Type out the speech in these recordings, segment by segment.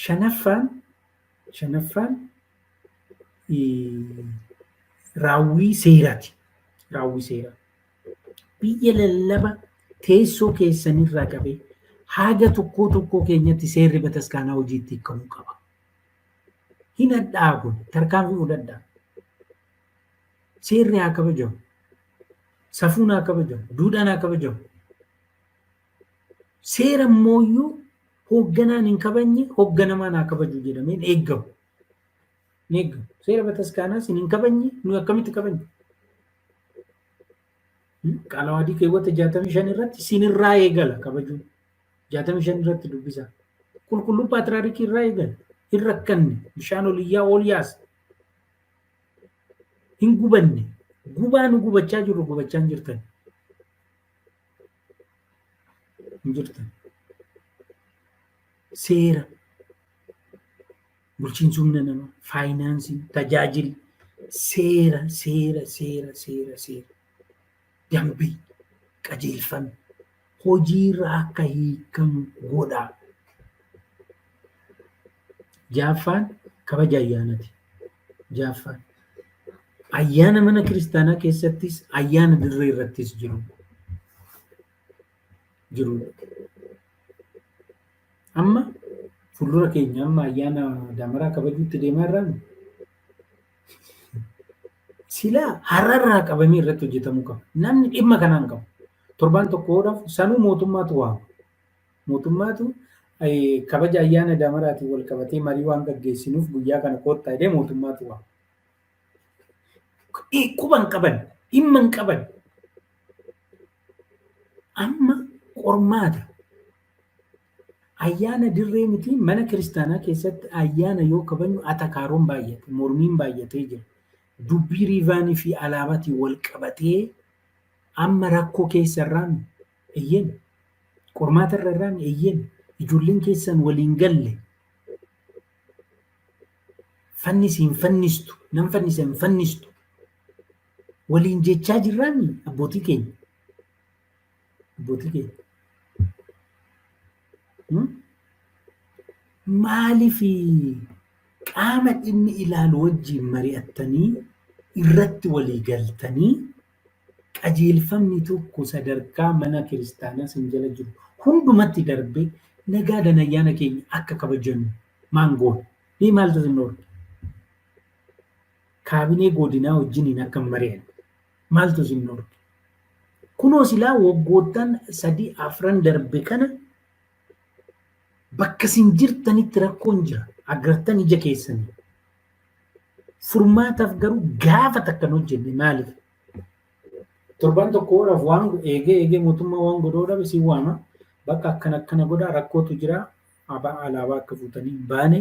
Shanaffaan shanaffaan raawwii seeraati. Raawwii seeraa. Biyya lallaba teessoo keessanirraa qabee haga tokkoo tokkoo keenyatti seerri bataskaanaa hojiitti hiikamuu qaba. Hin hadhaa'a kun tarkaanfii fudhadhaa. Seerri haa kabajamu. Safuun haa kabajamu. Duudhaan haa kabajamu. Seera immooyyuu hoogganaan hin kabajne hoogganamaan haa kabaju jedhamee hin eeggamu. Hin eeggamu. Seera bataskaanaas hin kabajne nuyi akkamitti kabajne? Qaalawaadii keewwata 65 irratti sinirraa eegala kabajuun. 65 irratti dubbisaa. Qulqulluu paatraarikii irraa eegala. Hin rakkanne bishaan oliyyaa ol yaasa. Hin gubanne. Gubaa nu gubachaa jirru gubachaa hin jirtan. Hin jirtan. Seera bulchiinsi humna namaa, faayinaansii, tajaajilli, seera, seera, seera, seera, seera, dambii, qajeelfamni hojiirra akka hiikamu godhaa. Jaaffaan kabaja ayyaanati. Jaaffaan ayyaana mana kiristaanaa keessattis ayyaana dirree irrattis jiru. Jirudha. Amma fuuldura keenya amma ayyaana Damaraa kabajuutti deemaa jirraa? Silaa har'arraa qabamee irratti hojjetamuu qaba. Namni dhimma kanaan qabu. Torbaan tokko oodhaaf sanuu mootummaatu waama. Mootummaatu kabaja ayyaana Damaraatiin wal qabatee marii waan gaggeessinuuf guyyaa kana koottaa jedhee mootummaatu waama. Quba hin qaban, dhimma hin qaban. Amma qormaata. Ayyaana dirree miti mana kiristaanaa keessatti ayyaana yoo kabajnu atakaaroon baay'ate, mormiin baay'atee jira. Dubbii riivaanii fi alaabaatiin wal qabatee amma rakkoo keessa irraan eyyeen qormaata irra irraan eyyeen ijoolleen keessan waliin galle fannisi hin fannistu nan fannisa hin fannistu waliin jechaa jirraami abbootii keenya. Abbootii keenya. Maaliif qaama dhimmi ilaalu wajjin mari'attanii irratti walii galtanii qajeelfamni tokko sadarkaa mana kiristaanaa sin jala jiru hundumatti darbee nagaadhaan ayyaana keenya akka kabajannu maan goona? Mee maaltu sin dhoorge? Kaabinee godinaa wajjiniin akka hin mari'anne maaltu isin dhorke? Kunoo silaa waggoottan sadii afran darbe kana bakka isin jirtanitti rakkoon jira. Agartan ija keessanii. Furmaataaf garuu gaafa takka hin hojjenne maaliif? Torban tokko horaaf waan eegee eegee mootummaa waan godhuu dhabe si waama. Bakka akkana akkana godhaa rakkootu jira. Abaa alaabaa akka fuutanii hin baane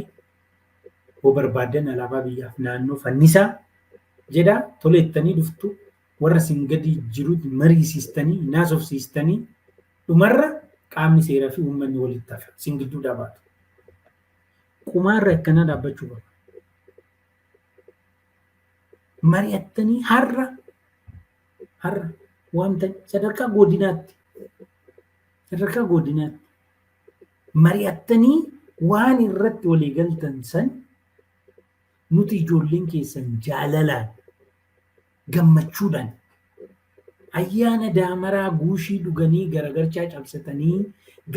hoo barbaaddan alaabaa biyyaaf naannoo fannisaa jedhaa toleettanii dhuftu warra isin gadi jiru mariisistanii naasofsiistanii dhumarra qaamni seeraa fi uummanni walitti hafa isin gidduu dhaabaatu. Qumaarra akkanaa dhaabbachuu qaba. Mari'attanii har'a har'a wanta sadarkaa godinaatti sadarkaa godinaatti mari'attanii waan irratti walii galtan san nuti ijoolleen keessan jaalalaan gammachuudhaan ayyaana daamaraa guushii dhuganii garagarchaa cabsatanii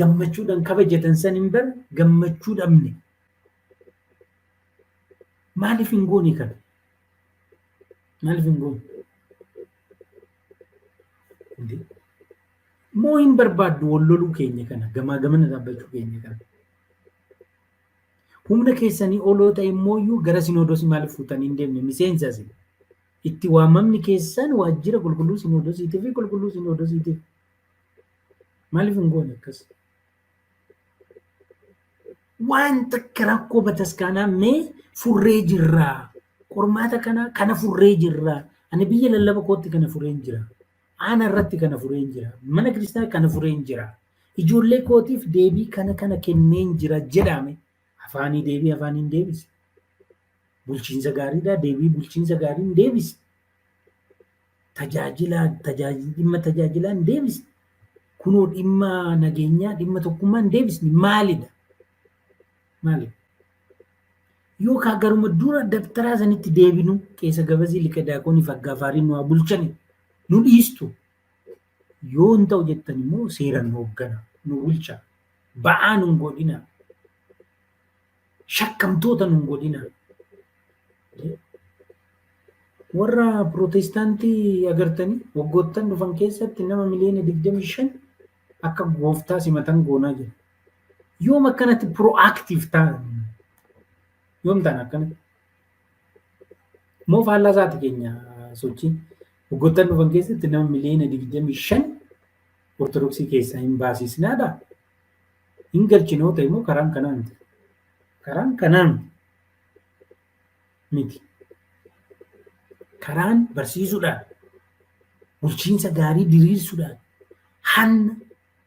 gammachuudhaan kabajatan san hin bar gammachuu dhabne. Maaliif hin goone kana? Maaliif hin goone? Moo hin barbaaddu wal loluu keenya kana gamaa gamana dhaabbachuu keenya kana? Humna keessanii oloo ta'e immooyyuu gara sinoodosii maaliif fuutanii hin deemne miseensa isin? Itti waamamni keessan waajjira qulqulluu sinoodosiitii fi qulqulluu sinoodosiitiif. Maaliif hin goone akkas? Waan takka rakkoo bataskaanaa mee furree jirraa. Qormaata kana kana furree jirraa. Ani biyya lallaba kootti kana fureen jira. Aana irratti kana fureen jira. Mana kiristaanaa kana fureen jira. Ijoollee kootiif deebii kana kana kenneen jira jedhame afaanii deebii afaaniin deebise. Bulchiinsa gaariidhaa deebii bulchiinsa gaariin deebise. Tajaajilaa tajaajila dhimma tajaajilaa hin deebisne. Kunoo dhimma nageenyaa dhimma tokkummaa hin deebisne maalidha? Maalidha? Yookaan garuma dura dabtaraa sanitti deebinu keessa gabazii liqa daakoonii fi aggaafaariin nu haa bulchani nu dhiistu. Yoo hin ta'u jettan immoo seeraan nu hooggana nu bulcha. Ba'aa nu hin godhina. Shakkamtoota nu hin godhina. Warra pirootestaantii agartanii waggoottan dhufan keessatti nama miliyoona 25 akka gooftaa simatan goonaa jira. Yoom akkanatti proactive ta'an? Yoom ta'an akkanatti? Moo faallaa isaati keenya sochiin? Waggoottan dhufan keessatti nama miliyoona 25 Ortodoksii keessaa hin baasisnaadha. Hin galchinoo ta'e immoo karaan kanaa miti. Karaan kanaa miti. Karaan barsiisuudhaan, bulchiinsa gaarii diriirsuudhaan, hanna,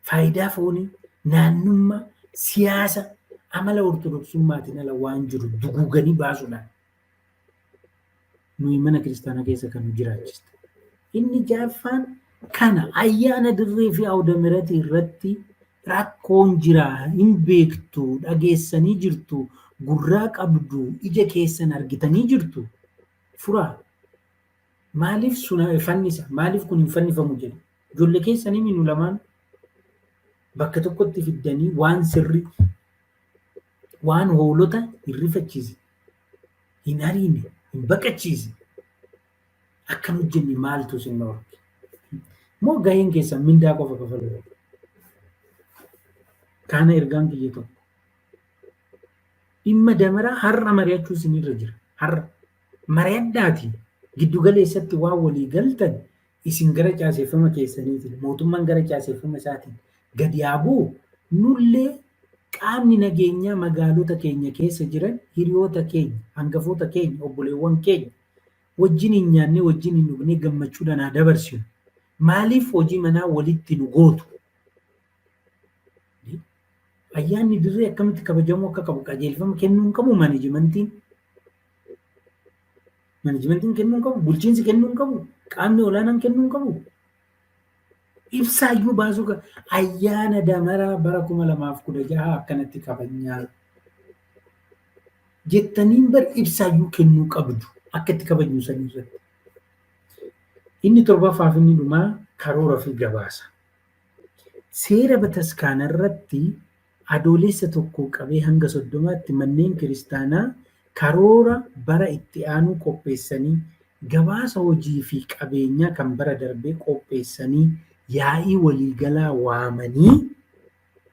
faayidaa foonii, naannummaa, siyaasa, amala ortodoksummaatiin ala waan jiru duguuganii baasuudhaan nuyi mana kiristaanaa keessa kan nu jiraachiste. Inni jaaffaan kana ayyaana dirree fi awda miratii irratti rakkoon jira hin beektu, dhageessanii jirtu, gurraa qabdu, ija keessan argitanii jirtu. Furaa. Maaliif suna fannisa? Maaliif kun hin fannifamu jedhu? Ijoollee keessanii minu lamaan bakka tokkotti fiddanii waan sirrii, waan hoolota hin rifachiisne, hin ariine, hin baqachiisne akkan hojjenne maaltu isin dhorke? Moo gaheen keessan mindaa qofa kafaluu? Kana ergaan kiyya tokko. Dhimma damaraa har'a mari'achuu isinirra jira. Har'a mari'adhaati giddu galeessatti waan walii galtan isin gara caaseeffama keessaniitiin mootummaan gara caaseeffama isaatiin gadi haa bu'u. Nullee qaamni nageenyaa magaalota keenya keessa jiran hiriyoota keenya, hangafoota keenya, obboleewwan keenya wajjin hin nyaannee wajjin hin dhugnee gammachuudhaan haa dabarsinu. Maaliif hojii manaa walitti nu gootu? Ayyaanni dirree akkamitti kabajamuu akka qabu qajeelfama kennuu hin qabu maanajimentiin. Maanajimentiin kennuu hin qabu, bulchiinsi kennuu hin qabu, qaamni olaanaan kennuu hin qabu. Ibsaayyuu baasuu qaba. Ayyaana damaraa bara 2016 akkanatti kabajnaa jettaniin bar ibsaayyuu kennuu qabdu akka itti kabajnu san irratti. Inni torbaffaaf inni dhumaa karoora fi gabaasa. Seera bataskaana irratti Adoolessa 1 qabee hanga 30tti manneen kiristaanaa karoora bara itti aanuu qopheessanii, gabaasa hojii fi qabeenyaa kan bara darbee qopheessanii yaa'ii waliigalaa waamanii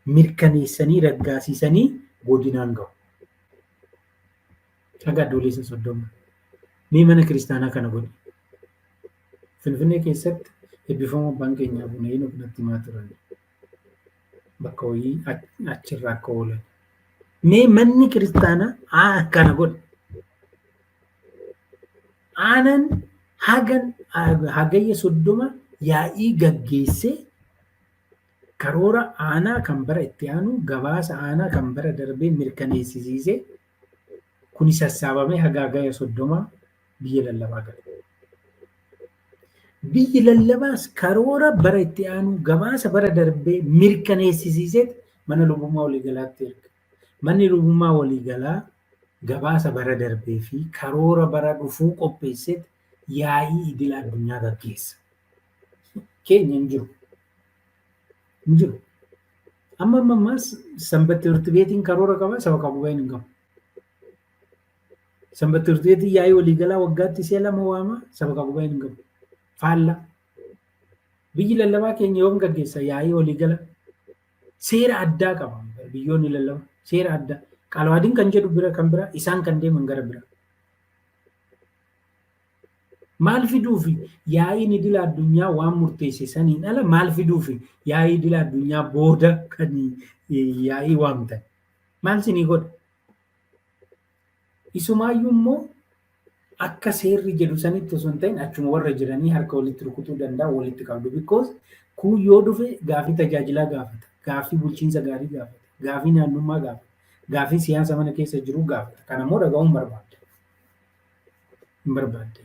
mirkaneessanii raggaasisanii godinaan gahu. Haga Adoolessa 30. Mee mana kiristaanaa kana godhi. Finfinnee keessatti eebbifamoo abbaan keenya Abuna Henook natti himaa turan. Bakka wayii achirraa akka oolan. Mee manni kiristaanaa kana godhe. Aanan hagan hagayya 30 yaa'ii gaggeessee karoora aanaa kan bara itti aanu gabaasa aanaa kan bara darbee mirkaneessisiisee kuni sassaabamee haga hagayya 30 biyya lallabaa gala. Biyyi lallabaas karoora bara itti aanu gabaasa bara darbee mirkaneessisiiseet mana lubummaa waliigalaatti erga. Manni lubummaa waliigalaa gabaasa bara darbee fi karoora bara dhufuu qopheesseet yaa'ii idila addunyaa gaggeessa. Keenya hin jiru. Hin jiru. Amma amma ammaas sanbat timirti beetiin karoora qaba saba qabu hin qabu. Sanbat timirti beetiin yaa'ii waliigalaa waggaatti si'a lama waama saba qabu hin qabu. Faalla. Biyyi lallabaa keenya yoom gaggeessa yaa'ii waliigala? Seera addaa qaba biyyoonni lallabaa. Seera addaa. Qaalawaadiin kan jedhu bira kan bira isaan kan deeman gara bira. Maal fiduufi yaa'iin idila addunyaa waan murteesse saniin ala maal fiduufi yaa'ii idila addunyaa booda kan yaa'ii waamtan? Maal sinii godha? Isumaayyuu immoo akka seerri jedhu sanitti osoo hin ta'in achuma warra jiranii harka walitti rukutuu danda'a walitti qabdu. Because kun yoo dhufe gaafii tajaajilaa gaafata, gaafii bulchiinsa gaarii gaafata, gaafii naannummaa gaafata, gaafii siyaasa mana keessa jiruu gaafata. Kana immoo dhaga'uu hin barbaaddan. Hin barbaaddan.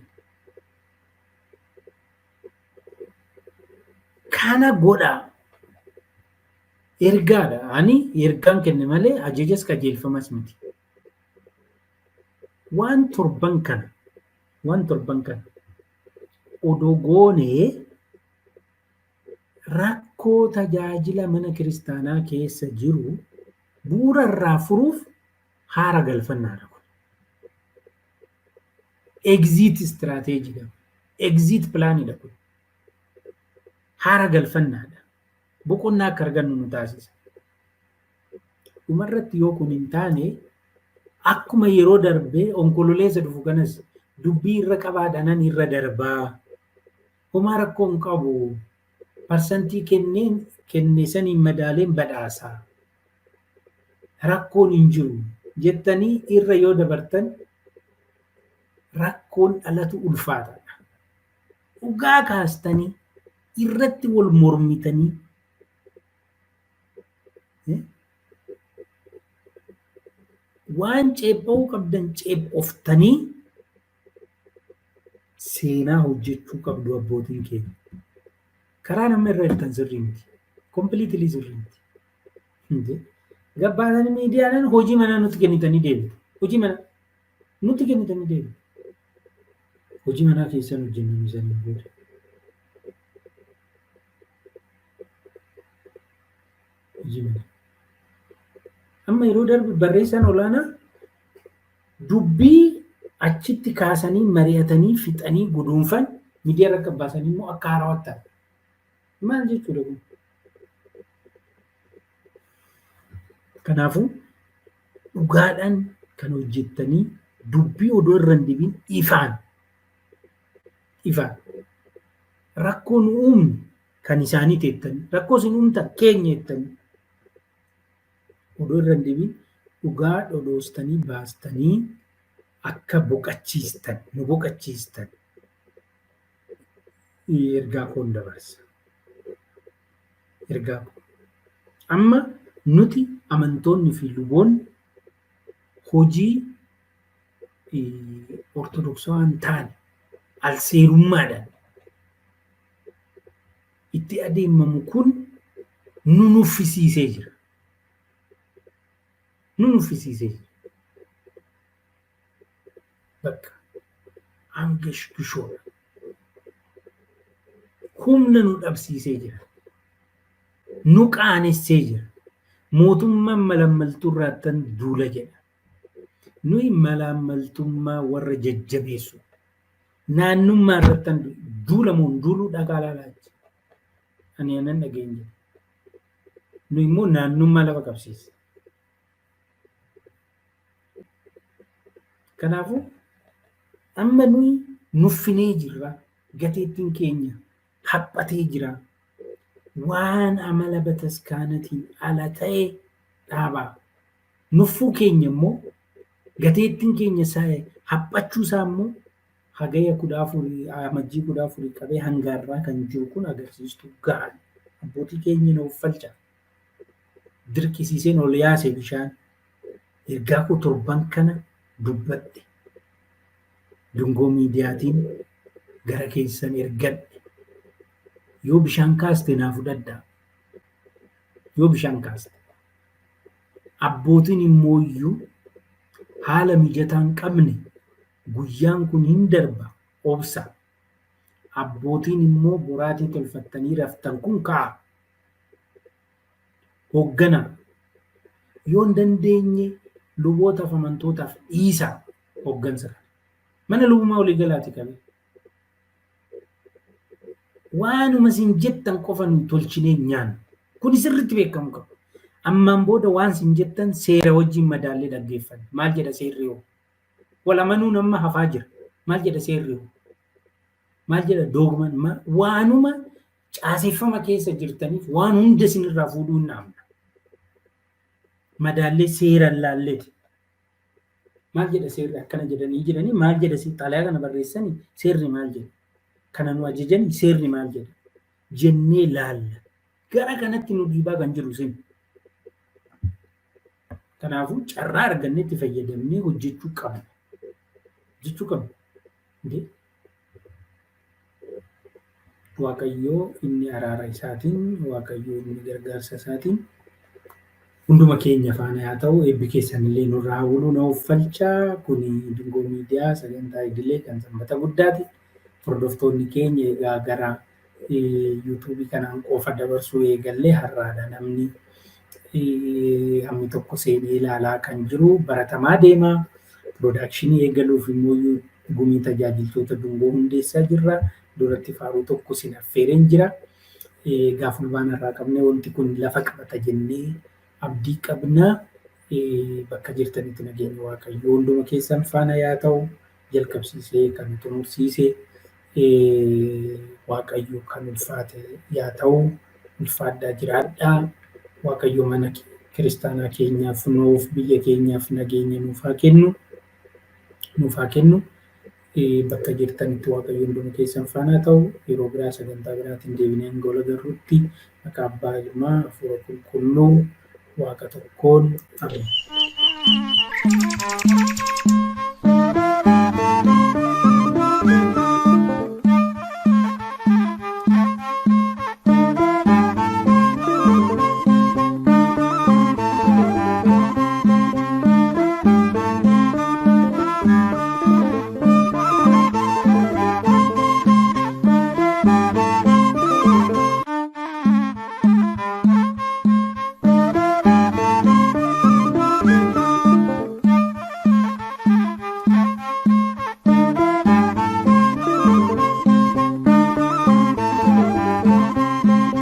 Kana godhaa. Ergaadha. Ani ergaan kenne malee ajajas qajeelfamas miti. Waan torban kana waan torban kana odoo goonee rakkoo tajaajila mana kiristaanaa keessa jiru bu'uura irraa furuuf haara galfannaadha kun. Exit strategy dha. Exit planidha kun. Haara galfannaadha. Boqonnaa akka argannu nu taasisa. Dhumarratti yoo kun hin taane, akkuma yeroo darbee Onkololeessa dhufu kanas dubbii irra qabaadhaanan irra darbaa. Homaa rakkoo hin qabu. Parsantii kenneen kenne saniin madaaleen badhaasa. Rakkoon hin jiru jettanii irra yoo dabartan, rakkoon dhalatu ulfaataadha. Dhugaa kaastanii irratti wal mormitanii waan ceepha'uu qabdan ceephoftanii seenaa hojjechuu qabdu abbootiin keenya. Karaa nama irra jirtan sirrii miti. Completely sirrii miti. Gabbaatanii miidiyaadhaan hojii manaa nutti kennitanii deebitu. Hojii manaa nutti kennitanii deebitu. Hojii manaa keessan hojjennu saniin booda. Hojii manaa. Amma yeroo darbe barreessaan olaanaa dubbii achitti kaasanii mari'atanii fixanii guduunfan miidiyaa irra akka baasanii immoo akka haarawaatti ta'an. Maal jechuudha kun? Kanaafuu dhugaadhaan kan hojjettanii dubbii odoo irra hin dibin ifaan ifaan rakkoo nu uumne kan isaanii teettanii, rakkoo isin uumtan keenya jettanii odoo irra hin dibin dhugaa dhodhoostanii baastanii akka boqachiistan nu boqachiistan ergaa koon dabarsa. Ergaa koo. Amma nuti amantoonni fi luboonni hojii Ortodoksawaa hin taane alseerummaadhaan itti adeemamu kun nu nuffisiisee jira. Nu nuffisiisee jira. Bakka hanga bishoodha. Humna nu dhabsiisee jira. Nu qaanessee jira. Mootummaan malammaltuu irraattan duula jedha. Nuyi malaammaltummaa warra jajjabeessu. Naannummaa irrattan duula moo duuluu dhagaa laalaa jechuudha. Ani anan dhageenye. Nuyi immoo naannummaa lafa qabsiisa. Kanaafuu amma nuyi nuffinee jirra. Gateettiin keenya haphatee jira. Waan amala bataskaanatiin ala ta'e dhaabaa. Nuffuu keenya immoo, gateettiin keenya haphachuu isaa immoo Hagaya 14, Amajjii 14 qabee hanga har'aa kan jiru kun agarsiistuu gahaan. Abbootii keenya nu uffalcha. Dirqisiiseen ol yaase bishaan. Ergaa koo torban kana dubbadhe. Dungoo miidiyaatiin gara keessan ergadhe. Yoo bishaan kaaste naa fudhadhaa. Yoo bishaan kaaste. Abbootiin immooyyuu haala mijataa hin qabne, guyyaan kun hin darba, obsa. Abbootiin immoo boraatii tolfattanii raftan kun ka'a. Hoogganaa. Yoo hin dandeenye lubootaaf amantootaaf dhiisaa hooggansa kana. Mana lubummaa waliigalaati qabee. Waanuma isin jettan qofa nu tolchinee nyaannu. Kuni sirriitti beekamu qaba. Ammaan booda waan isin jettan seera wajjin madaallee dhaggeeffanna. Maal jedha seerri hoo? Wal amanuun amma hafaa jira. Maal jedha seerri hoo? Maal jedha doogman? Waanuma caaseffama keessa jirtaniif waan hunda isinirraa fuudhuu hin dhaabna. Madaallee seeraan laalleeti. Maal jedha seerri? Akkana jedhanii jiranii, maal jedha xalayaa kana barreessanii, seerri maal jedha? Kana nu ajajanii, seerri maal jedha? Jennee laalla. Gara kanatti nu dhiibaa kan jiru isin. Kanaafuu carraa argannetti fayyadamnee hojjechuu qabna. Hojjechuu qabna. Waaqayyoo inni araara isaatiin, Waaqayyoo inni gargaarsa isaatiin Hunduma keenya faana haa ta'u, eebbi keessan illee nurraa haa buluu, na uffalchaa. Kuni Dungoo Miidiyaa sagantaa idilee kan Sanbata Guddaati. Hordoftoonni keenya egaa gara yuutuubii kanaan qofa dabarsuu eegallee har'aadha, namni hammi tokko seenee ilaalaa kan jiru baratamaa deema. Production eegaluuf immoo gumii tajaajiltoota Dungoo hundeessaa jirra. Duratti faaruu tokko sin affeereen jira. Egaa fulbaana irraa qabnee wanti kun lafa qabata jennee abdii qabna. Bakka jirtanitti nageenya Waaqayyoo hunduma keessan faana yaa ta'u. Jalqabsiisee kan xumursiise Waaqayyo kan ulfaate yaa ta'u. Ulfaadhaa jiraadhaa. Waaqayyo mana kiristaanaa keenyaaf, nuuf, biyya keenyaaf nageenya nuuf haa kennu. Nuuf haa kennu. Bakka jirtanitti Waaqayyo hunduma keessan faana ta'u. Yeroo biraa sagantaa biraatiin deebinee hanga wal agarrutti maqaa Abbaa, Ilmaa, Hafuura Qulqulluu Waaqa tokkoon. Ameen.